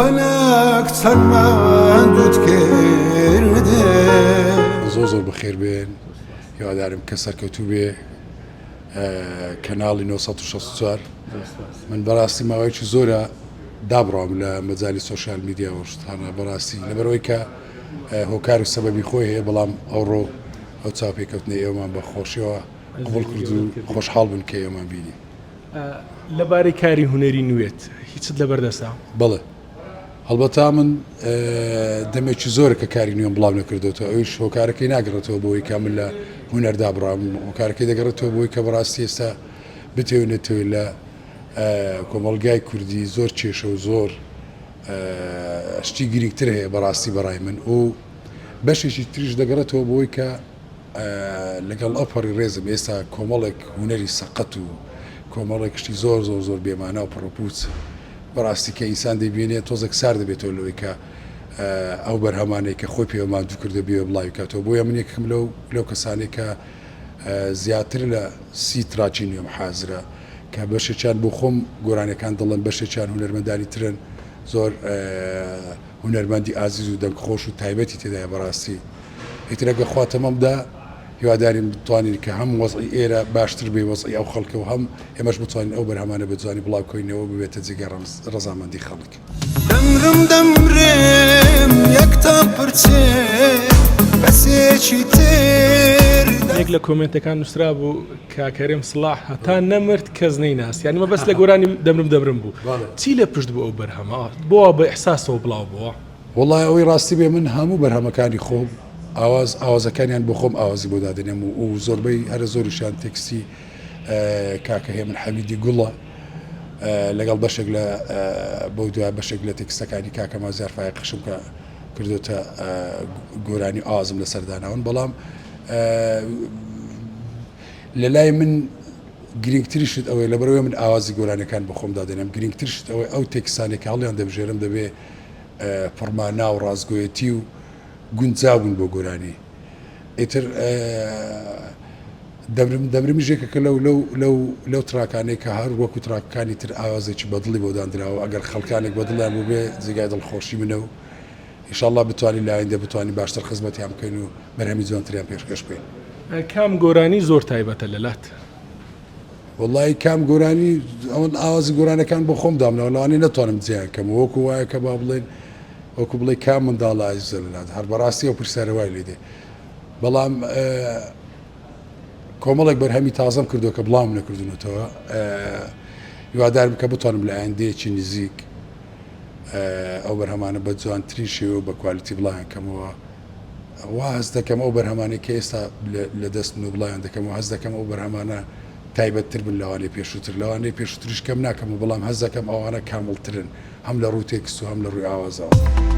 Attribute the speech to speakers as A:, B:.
A: فەلەک چەند ماندووت کردێ.
B: زۆر زۆر بەخێر بێن هیوادارم کە سەرکەوتوو بێ کەناڵی 964 من بەڕاستی ماوەیەکی زۆرە دابڕاوم لە مەجالی سۆشیال میدیا و شتانە بەڕاستی لەبەرەوەی کە هۆکار و سەبەبی خۆی هەیە بەڵام ئەوڕۆ ئەو چاوپێکەوتنەی ئێوەمان بە خۆشیەوە قبوڵ کرد و خۆشحاڵ بووین کە ئێوەمان بینی.
C: لەبارەی کاری هونەری نوێت هیچت لەبەردەستە؟
B: بەڵێ هەڵبەتا من دەمێکی زۆرە کە کاری نوێم بڵاو نەکردوێتەوە ئەویش هۆکارەکەی ناگەڕێتەوە بۆی کە من لە هونەردا بڕام هۆکارەکەی دەگەڕێتەوە بۆی کە بەڕاستی ئێستا بتەوێت نەتەوێت لە کۆمەڵگای کوردی زۆر کێشە و زۆر شتی گرنگتر هەیە بەڕاستی بەڕای من و بەشێکی تریش دەگەڕێتەوە بۆی کە لەگەڵ ئەوپەڕی ڕێزم ئێستا کۆمەڵێک هونەری سەقەت و کۆمەڵێک شتی زۆر زۆر زۆر بێمانا و پڕوپوچ بەڕاستی کە ئینسان دەیبینێت تۆزێک سار دەبێتەوە لەوەی کە ئەو بەرهەمانەی کە خۆی پێوە ماندوو کردو بێ بڵاوی کاتەوە بۆیە من یەکم لەو لەو کەسانەی کە زیاتر لە سی track ی نوێم حازرە کە بەشێکیان بۆ خۆم گۆرانیەکان دەڵێم بەشێکیان هونەرمەندانی ترن زۆر هونەرمەندی ئازیز و دەنگخۆش و تایبەتی تێدایە بەڕاستی ئیتر ئەگەر خوا تەمەم دا هیوادارین بتوانین کە هەم وەزعی ئێرە باشتر بێ وەزعی ئەو خەڵکە و هەم ئێمەش بتوانین ئەو بەرهەمانە بە جوانی بڵاو کەینەوە ببێتە جێگای ڕەزامەندی خەڵک.
A: دەمرم دەمرم یەک تا پرچێ کەسێکی تر.
C: یەک لە کۆمێنتەکان نووسرابوو کاک هەرێم سڵاح هەتا نەمرد کەس نەیناسی یانی مەبەست لە گۆرانی دەمرم دەمرم بوو چی لە پشت بوو ئەو بەرهەمە بۆ وا بە ئیحساسەوە بڵاو بۆوە؟
B: وەڵای ئەوەی ڕاستی بێ من هەموو بەرهەمەکانی خۆم ئاواز ئاوازەکانیان بۆ خۆم ئاوازی بۆ دادەنێم و و زۆربەی هەرە زۆریشیان تێکستی کاکە هێمن حەمیدی گوڵە لەگەڵ بەشێک لە بەو دوای بەشێک لە تێکستەکانی کاکە مازیار فایەقیشم کە کردۆتە گۆرانی و ئاوازم لەسەر داناون بەڵام لە لای من گرنگتری شت ئەوەیە لەبەرئەوەی من ئاوازی گۆرانیەکان بۆ خۆم دادەنێم گرنگتر شت ئەوەی ئەو تێکستانەی کە هەڵیان دەبژێرم دەبێ پڕمانا و ڕاستگۆیەتی و گونجاو بن بۆ گۆرانی ئیتر دەمرم دەمرمیش یەکێکە لەو لەو لەو لەو track انەی کە هەر وەکو track ەکانی تر ئاوازێکی بەدڵی بۆ داندراوە ئەگەر خەڵکانێک بەدڵیان بووبێ جێگای دڵخۆشی منە و ئیشاڵڵا بتوانین لە ئایندە بتوانین باشتر خزمەتیان بکەین و بەرهەمی جوانتریان پێشکەش بکەین.
C: کام گۆرانی زۆر تایبەتە لەلات؟
B: وەڵایی کام گۆرانی ئەوەن ئاوازی گۆرانەکان بۆ خۆم دامناوە لەوانەیە نەتوانم جیایان کەمەوە وەکو وایە کە با بڵێن وەکو بڵێ کام منداڵە ئازیزە لەلات هەر بەڕاستی ئەو پرسیارە وای لێ دێ بەڵام کۆمەڵێک بەرهەمی تازەم کردووە کە بڵاوم نەکردونەتەوە هیوادارم کە بتوانم لە ئایندەیەکی نزیک ئەو بەرهەمانە بە جوانترین شێوە و بە کوالیتی بڵاویان کەمەوە وا هەست دەکەم ئەو بەرهەمانەی کە ئێستا لە دەستن و بڵاویان دەکەمەوە هەست دەکەم ئەو بەرهەمانە تایبەتتر بن لەوانەی پێشووتر لەوانەی پێشووتریش کەم ناکەمەوە بەڵام هەست دەکەم ئەوانە کامڵترن هەم لە ڕووی تێکست و هەم لە ڕووی ئاوازەوە.